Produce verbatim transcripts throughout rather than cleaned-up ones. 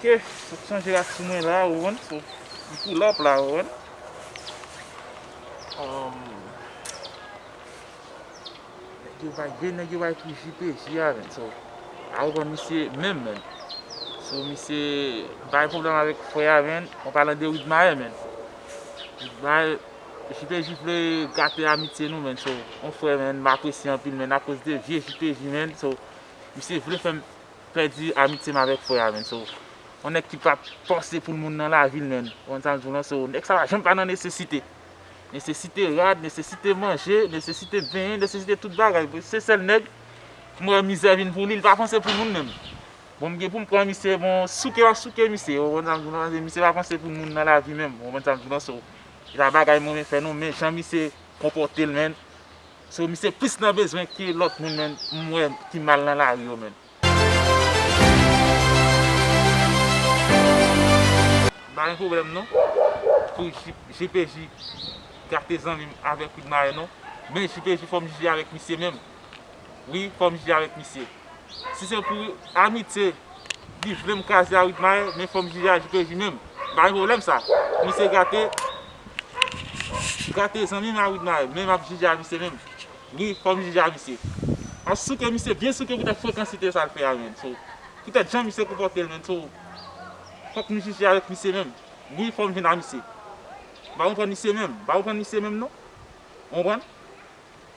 Ok, sot chanje rad sou mwen la, ou konprann? So, m pull up la, ou konprann? Um, nèg yo bay, vye nèg yo bay pou J P J a, menn. So, a ou konprann misye menm, menn. So, misye bay pwoblèm avèk frè a, menn. An palan de Widmaye, menn. Bay, J P J vle gate amitye nou, menn. So, yon frè, menn, m apresye anpil, menn, akoz de vye J P J, menn. So, misye vle fè m pèdi amitye m avèk frè a, menn. So, yon nèg ki pa t panse pou l moun nan lavi l, menn. Ou konn sa m di w lan? So, nèg sa pa janm pa nan nesesite. Nesesite rad, nesesite manje, nesesite benyen, nesesite tout bagay. Se sèl nèg m wè mizè vin pou li, li pa panse pou moun menm. Bon, m gen pou m pran misye, bon, souke m ap souke misye, ou konprann sa m di w lan, paske misye pa panse pou moun nan lavi menm, ou konprann sa m di w lan, so, e pa bagay m renmen fè non, men jan misye konpòte l, menn, so, misye plis nan bezwen ke lòt moun, menn, m wè ki mal nan lari yo, menn. M pa gen pwoblèm non, pou J-, J P J gate zanmi m avèk Widmaye non, men J P J fò m jije avèk misye menm. Wi, fò m jije avèk misye. Si se pou amitye, li vle m kraze a Widmaye, men fò m jije a J P J menm. M pa gen pwoblèm sa. Misye gate, gate zanmi m a Widmaye, men m ap jije a misye menm. Wi, fò m jije a misye. M ap souke misye, byen souke poutèt frekansite sa l fè a, menn. So, poutèt jan misye konpòte l, menn. So, fòk m jije avèk misye menm. Wi, fò m jwenn a misye. M pa konprann misye menm. M pa konprann misye menm, non. Ou konprann?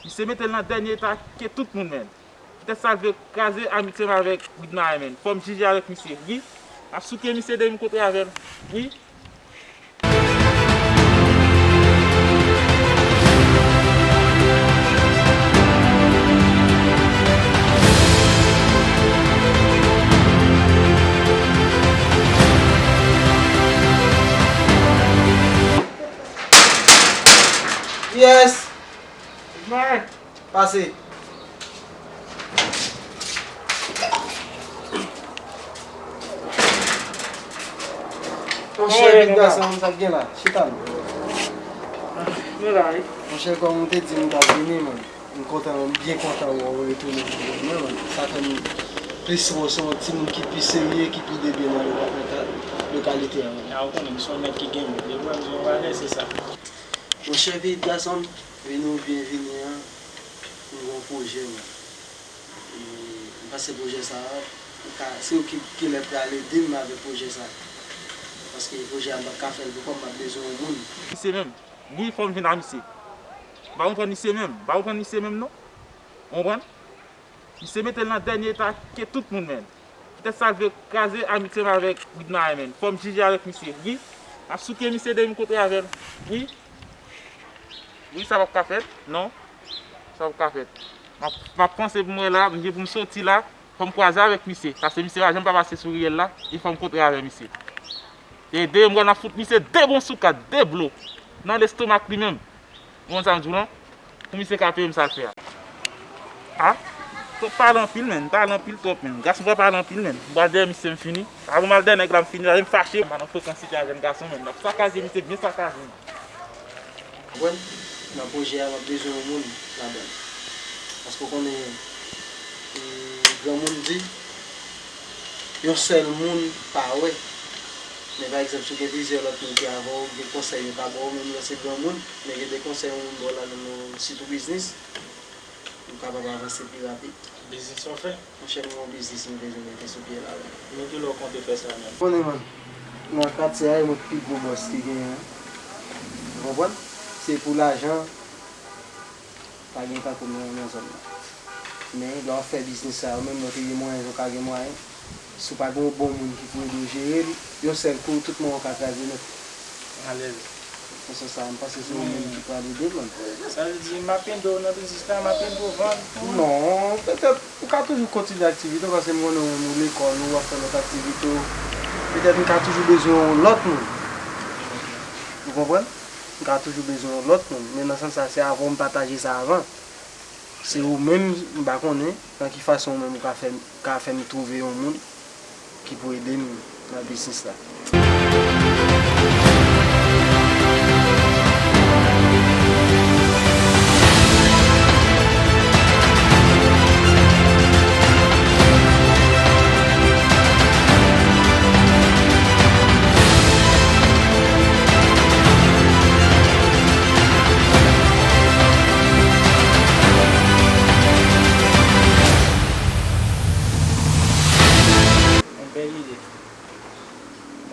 Misye mete l nan dènye eta ke tout moun, menn. Poutèt sa l vle kraze amitye m avèk Widmaye, menn. Fò m jije avèk misye. Wi. M ap souke misye depi m kontre avè l. Wi. Yes. Pase. Monchè, vit gason, sa k gen la? Chita non. Nou la, wi. Monchè, kòm ou te di m t ap vini, man. M kontan, m byen kontan wè w retounen nan mwen, man. Sa fè m plis wè w se yon timoun ki pi serye, ki pi debyen nan loka-, loka-, lokalite a, man. A, ou konnen, m se yon nèg ki gen men. Depi w wè m se yon valè, se sa. Monchè, vit gason, vini ou byen vini an, m gen yon pwojè, man. E, m panse pwojè sa a, ou ka, se ou ki, ki lè pral ede m avèk pwojè sa a. Paske pwojè a, m p ap ka fè l pou kò m, m ap bezwen yon moun. Misye menm. Wi, fò m jwenn a misye. M pa konprann misye menm. M pa konprann misye menm, non. Ou konprann? Misye mete l nan dènye eta ke tout moun, menn. Poutèt sa l vle kraze amitye m avèk Widmaye, menn. Fò m jije avèk misye. Wi. M ap souke misye depi m kontre avè l. Wi. Wi, sa p ap ka fèt. Non. Sa p ap ka fèt. M ap, m ap panse pou mwen la, m gen pou m soti la. Fò m kwaze avèk misye. Paske misye pa janm pa pase sou riyèl la. E fò m kontre avè misye. E de m pral ap fout misye de bon soukad, de blo. Nan lestomak li menm. Ou konn sa m di w lan? Pou misye ka peye m sa l fè a. A? Twòp pale anpil, menn. M pale anpil twòp, menn. Gason pa pale anpil, menn. M pral dèyè misye, m fini. Avan m al dèyè nèg la, m fini. Lè m fache, m pa nan frekansite a jèn gason, menn. M ap sakaje misye, byen sakaje, menn. Konprann? Nan pwojè a, m ap bezwen yon moun ladan l. Paske w konnen, e, granmoun di, yon sèl moun pa wè. Men pa egzanp, si w gen plizyè lòt moun ki avè w, gen konsèy yo ka ba w, menm lè se granmoun, men gen de konsèy yon moun ba w ladan yon sitou biznis, ou kapab avanse pi rapid. Biznis w ap fè? Monchè, m gen yon biznis m bezwen mete sou pye la, wi. Men kilè w konte fè sa menm? Konnen, man, nan katye a, e mwen ki pi gwo bòs ki genyen an. Ou konprann? Se pou lajan, pa gen tankou m nan, nan zòn nan. Men lè w ap fè biznis sa yo, menm lè w te gen mwayen, ou ka gen mwayen. Si w pa gen yon bon moun ki pou ede w jere l, yon sèl kou, tout mwayen w ka kraze nèt. Alèz. Nan sans sa, m panse se ou menm ki pral ede m, man. Sa vle di, m ap ede w nan biznis la, m ap ede w vann tou? Non, petèt, ou ka toujou kontinye aktivite w, paske m konnen ou menm ou lekòl, ou ap fè lòt aktivite w. Petèt, m ka toujou bezwen yon lòt moun. Ou konprann? M ka toujou bezwen yon lòt moun. Men nan sans sa, se avè w m pataje sa avan. Se ou menm, m pa konnen nan ki fason ou menm ou ka fè, ka fè m twouve yon moun ki pou ede m nan biznis la.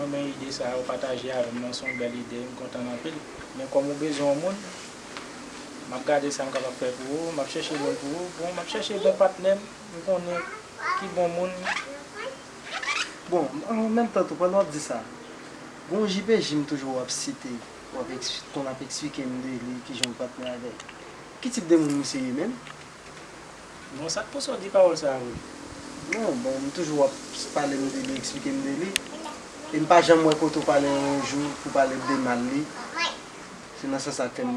Mwen, men ide sa a ou pataje avè m nan, se yon bèl ide, m kontan l anpil. Men kòm ou bezwen yon moun, m ap gade sa m kapab fè pou ou, m ap chèche moun pou ou. Bon, m ap chèche bon patnè m, m konnen ki bon moun. Bon, an menm tan tou, pandan w ap di sa, gen yon J P J m toujou w ap site, w ap eks-, konn ap eksplike m de li, kijan w patnè avè l. Ki tip de moun misye ye menm? Non, sa k pouse w di pawòl sa a vre? Non, bon, m toujou w ap pale m de li, eksplike m de li. E m pa janm wè kote w pale yon jou pou pale de mal li. Se nan sans sa k fè m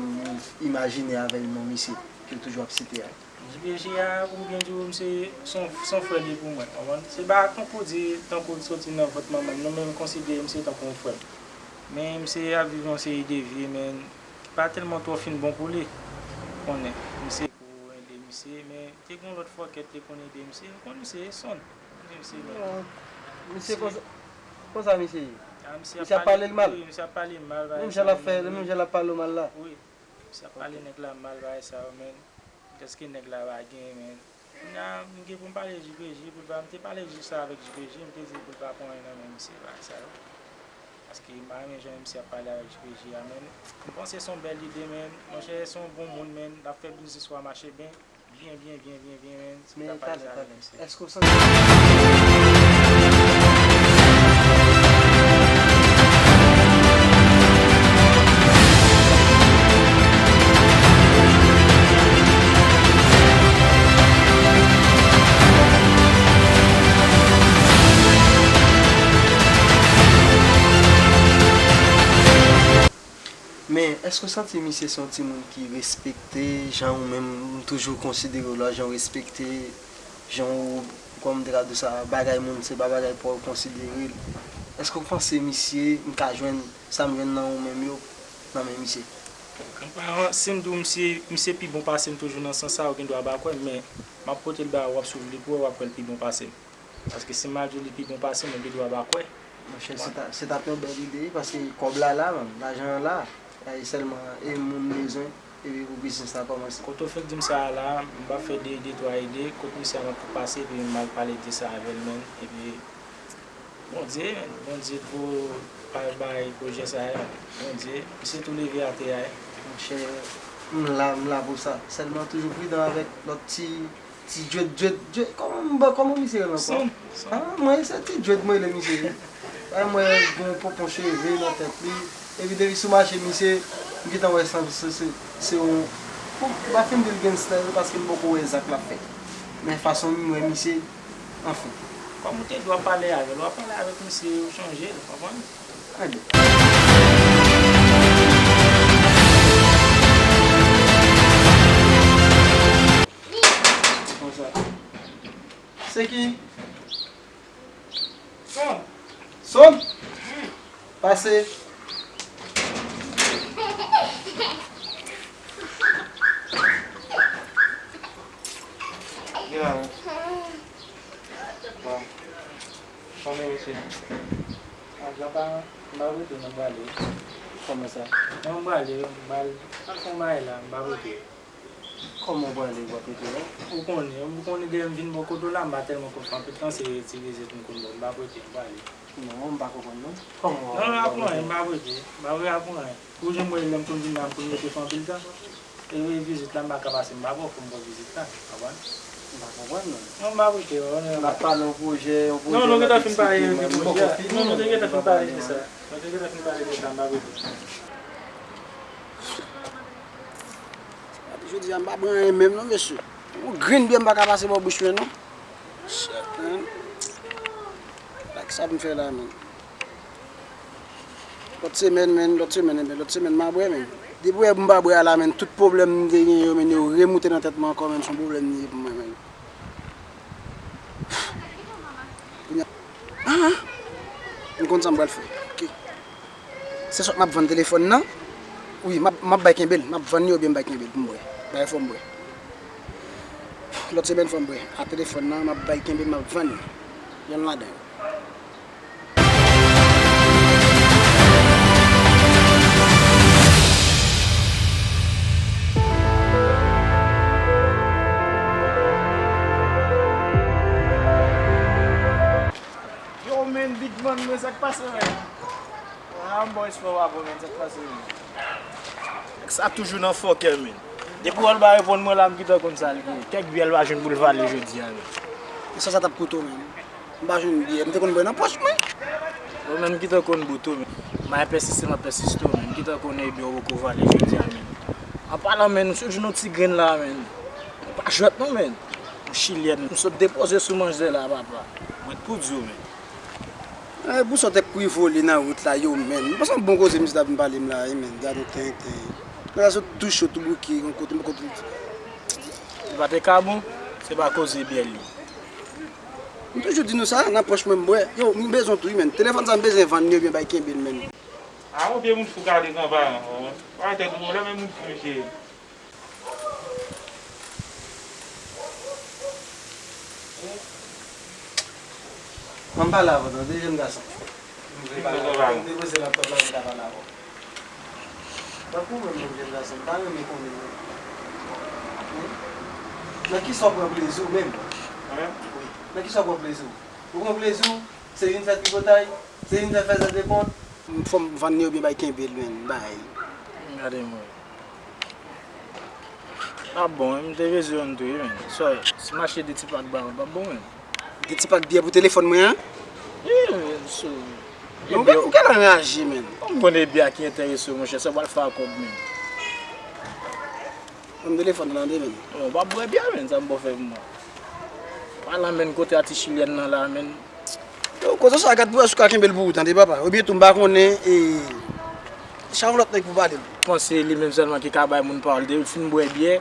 imajine avè l non misye ke w toujou ap site a. J P J a, pou m byen di w, misye se yon, se yon frè li ye pou mwen, konprann? Se pa tankou di, tankou l soti nan vant manman m, non, men m konsidere misye tankou yon frè m. Men misye ap viv yon seri de vi, men pa tèlman twò fin bon pou li. Konnen, misye pou ede misye, men te gen yon lòt fòkèt te konn ede misye, m konn misye, Sonn. M di misye, men Bon, misye konsa, konsa misye ye? A, misye ap Misye ap pale, pale l mal? Wi, misye ap pale m mal, bagay Menm jan l ap fè, menm jan l ap pale w mal la? Wi. Misye ap pale nèg la mal, bagay sa yo, men. Dèske nèg la pa gen, men. Kounye a, m gen pou m pale J P J, pou l pa, m te pale jis sa avèk J P J, m te di l pou l pa pran anyen nan men misye, bagay sa yo. Paske m pa renmen jan misye ap pale avèk J P J a, men. M panse se yon bèl ide, men. Monchè, se yon bon moun, men. L ap fè biznis ou a mache byen. Byen, byen, byen, byen, byen, men. Si w ta pale sa avèk misye. Èske w santi Men, èske w santi misye se yon timoun ki respekte, jan ou menm, m toujou konsidere w la, jan w respekte, jan ou, kòman m te ka di sa, bagay moun se pa bagay pa w konsidere l. Èske w panse misye, m ka jwenn sa m jwenn nan ou menm yo, nan men misye? Konparan, si m di w misye, misye pi bon pase m toujou nan sans sa, ou gen dwa pa kwè m, men m ap pote l ba ou, w ap swiv li pou wè, w ap wè l pi bon pase m. Paske si m al di w li pi bon pase m, ou gen dwa pa kwè. Monchè, se ta, se t ap yon bèl ide, paske kòb la la, man, lajan an la. E sèlman, e moun bezwen, epi pou biznis la kòmanse. Kote w fenk di m sa a la, m p ap fè de, de, twa ide, kot misye a m ap tou pase, epi m al pale de sa avè l, men, epi Bondye, men, Bondye pou pa bay pwojè sa a, men, Bondye, misye tou leve atè a, men. Monchè, m la, m la pou sa. Sèlman toujou pridan avèk lòt ti Ti djwèt, djwèt, djwèt, kòman m ba, kòman misye rele ankò? Son, son. Ah, mwen, se ti djwèt mwen rele misye wi. Ah, mwen gen yon ponpon cheve nan tèt li. Epi depi sou mache misye, m gentan wè san, se, se, se yon, bon, m pa fin di l gangsta wi, paske m poko wè zak l ap fè. Men fason m wè misye, anfen. Kòm ou te di w ap pale avè l, w ap pale avèk misye, ou chanje l, konprann? Anben. Konsa. Se ki? Son. Son? Wi. Pase. Gen la, wi. Bon. Kòman misye? Ajan pa, m pa rete, m prale. Kòman sa? Non, m prale, m prale. Al fè yon bagay la, m pa rete. Kòman w prale, w ap rete la? Ou konnen, ou konnen depi m vin bò kote w la, m pa tèlman konn fè anpil tan, se ti vizit m konn ba w, m pa prete, m prale. Non, m pa konprann non. Kòman w ap rete? Non, non, aprann, m pa prete. M pa vle aprann. Ou janm wè lè m konn vin la, m konn rete fè anpil tan. E vizit la, m pa ka pase, m pa ba w fò m ba w vizit la, konprann? M pa konprann non. Non, m pa prete, w konnen. N ap pale yon pwojè, yon pwojè. Non, nou gentan fin pale de pwojè a. Non, nou te gentan fin pale de sa. Nou te gentan fin pale de sa, m pa prete. Jodi a m pa bwè anyen menm non, mesye. Yon grenn byè m pa ka pase bò bouch mwen non. Shit, man. Like sa pou m fè la, man. Lòt semèn, man, lòt semèn, enben, lòt semèn m a bwè, man. Depi w wè m pa bwè a la, man, tout pwoblèm m te gen yo, man, yo remoute nan tèt mwen ankò, man, se yon pwoblèm li ye pou mwen, man. Kounye a, ah, m konn sa m pral fè. Ok. Se sòt m ap vann telefòn nan. Wi, m ap, m ap bay kenbe l. M ap vann li oubyen m bay kenbe l pou m bwè. Bay fò m bwè. Lòt semèn fò m bwè. A telefòn nan, m ap bay kenbe l, m ap vann li. Yonn ladan yo. Yo, man, big man, Men sa k pase, men. Ah, m bon espwa w ap bon, men sa k pase, men. Nèg sa toujou nan fòkè, men. Depi w al ba reponn mwen la, m gentan konn sa l gen. Kèk biyè l pa jwenn pou l vale jodi a, men. E sa sa t ap koute w, men? M pa jwenn biyè, m te konn bwè nan pòch mwen. Mwen menm ki te konn bout ou, men. M a pèsiste, m ap pèsiste w, men. M ki te konn ebyen w poko vale jodi a, men. An palan, men, m sot jwenn yon ti grenn la, men. M pa jwèt non, men. Yon chilyèn, m sot depoze sou manzè la, papa. Mwen t pou di w, men. Eh, pou sa w te kouri vole nan wout la, yo, men. M panse yon bon koze misye t ap vin pale m la, wi, men. Gade yon tenten. Nèg la sot tou cho, tou bouke, yon kote, m kote. Li pa te ka bon, se pa koze biyè li. M toujou di nou sa, nan pòch mwen m bwè. Yo, m bezwen tou, wi, men. Telefòn sa m bezwen vann li oubyen bay kenbe l, men. A, yon vye moun fou gade granparan, wi. Pa tèt ou, lè men moun fou, mesye. An pale avè w, tande, jèn gason. M vle pale avè w. M depoze laptòp la, m ka pale avè w. Tankou mwen menm, jèn gason, m ta renmen konnen, wi. Nan kisa w pran plezi w menm? Wi. Nan kisa w pran plezi w? Ou pran plezi w, se vin fè tripotay, se vin fè fèzè de kont. Fò m vann li oubyen bay kenbe l, men, bay. Gade mwen. Ap bon, wi, m te bezwen youn tou, wi, men. Sòy, si m achte de ti pak ba w, p ap bon, men. De ti pak biyè pou telefòn mwen an? Wi, men, sou. Ou ka, ou ka anraje, men. M konnen biyè ki enterese w, monchè, sa w pral fè ak kòb, men. Ban m telefòn nan, tande, men. Bon, w ap bwè biyè, men, sa m pral fè pou mwen. Palan, men, kote a ti chilyèn nan la, men. Yo, koze sa, gad pou wè si w ka kenbe l pou ou, tande, papa. Oubyen tou, m pa konnen, e, chache yon lòt nèg pou pale l. Panse li menm sèlman ki ka bay moun pawòl. Depi l fin bwè biyè,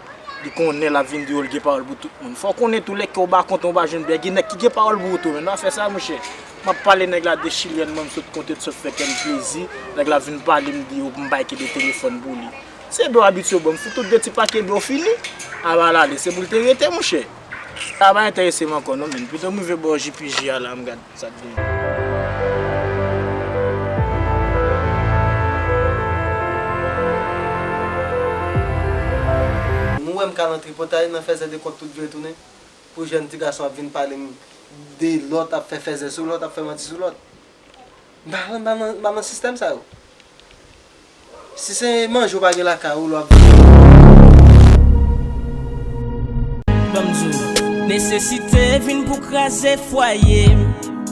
li konnen l ap vin di w l gen pawòl pou tout moun. Fò w konnen tou, lè ke w ba kontan, w pa jwenn biyè, gen nèg ki gen pawòl pou ou tou, men. Pa fè sa, monchè. M ap pale nèg la de chilyèn, mwen, m sot konte, sot fè kè m plezi. Nèg la vin pale, m di yo pou m bay kenbe telefòn pou li. Se bè w abitye w ban m, fout tout de ti pake bè w fini. Aba l ale, se pou l te rete, monchè. Sa pa enterese m ankò non, men. Pito m rive bò J P J a la, m gad sa k gen. Nou wè m ka nan tripotay, nan fèzè de kont tout vire tounen. Pou jèn ti gason ap vin pale m de lòt, ap fè fèzè sou lòt, ap fè manti sou lòt. M pa nan, m pa nan, m pa nan sistèm sa yo. Si se manje w pa gen lakay ou, lè w ap viv. Ban m di w, nesesite vin pou kraze fwaye m.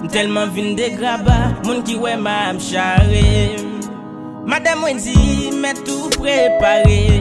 M tèlman vin degraba, moun ki wè m a ap chare m. Madanm Wendy mèt tou prepare.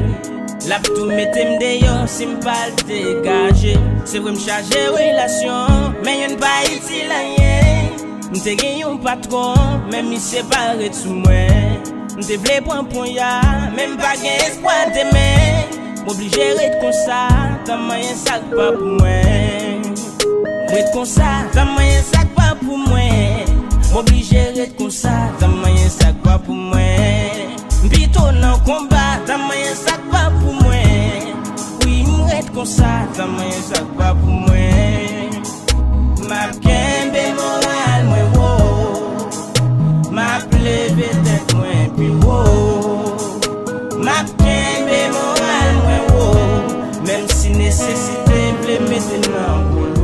L ap tou mete m deyò si m pa al degaje. Se vre m chaje relasyon, men youn pa itil anyen. M te gen yon patwon, men misye pa ret sou mwen. M te vle pran ponya, men m pa gen espwa demen. M oblije ret konsa, tan manyen sa k pa pou mwen. M ret konsa, tan manyen sa k pa pou mwen. M oblije ret konsa, tan manyen sa k pa pou mwen. M pito nan konba, tan manyen sa k pa pou mwen. Wi, m ret konsa, tan manyen sa k pa pou mwen. M ap kenbe moral mwen wo. M ap leve tèt mwen pi wo. M ap kenbe moral mwen wo. Menm si nesesite vle mete m nan gwo